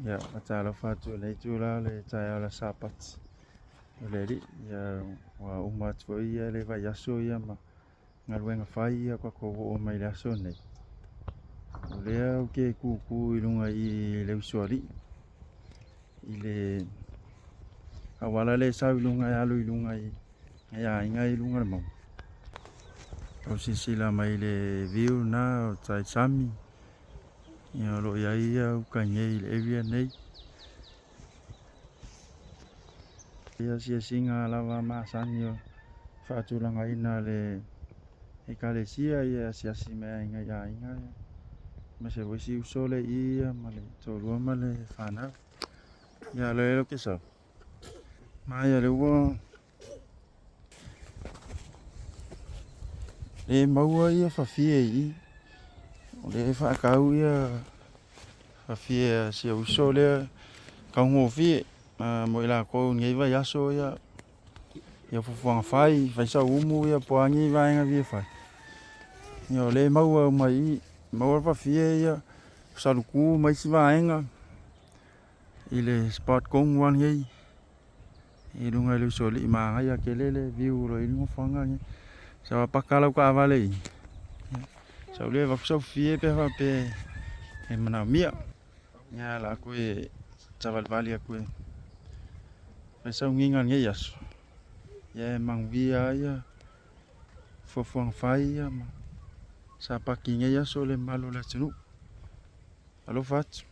Ia, faatalofa atu i lenei itula o le taeao o le Sapati o le Alii. Ia, ua uma atu foi ia le vaiaso ia ma galuega fai ia tatou oo mai le aso lenei. O lea ou te tutu i luga i i le Usoalii i le auala lea e sau i luga e alu i luga i nai aiga i luga o le mauga. Tau silasila mai i le view lena o tai sami ia o lo o i ai ia uta i nei i le area nei. Ia asiasiga lava masani o faatulagaina le ekalesia ia e asiasi mai ai nai aiga ia aemaise foi si uso lea i i ia ma le toalua ma le fanau. Ia o lea ou te sau ma ia lea ua Le maua ia fafie i i. O lea e faatau ia fafie a si ou uso lea taugofie mo i latou i lenei vaiaso ia, ia fuafuaga fai, fai saumu ia po o a ni vaega e fia fai. Ia o lea e maua uma i i. Maua fafie ia, salutu ma isi vaega i le spot tonu lava lenei. I luga i le usoalii manaia tele le view o lo o i ai le nofoaga lenei. Sau a paka lau taavale i i, sau lea e avatu sau fie pe a faapea e manaomia. Ia o le a toe savalivali atu e fai sauniga o lenei aso. Ia e manuia ai ia fuafuaga fai ia ma sapati i lenei aso le mamalu o le atunuu. Alofa atu.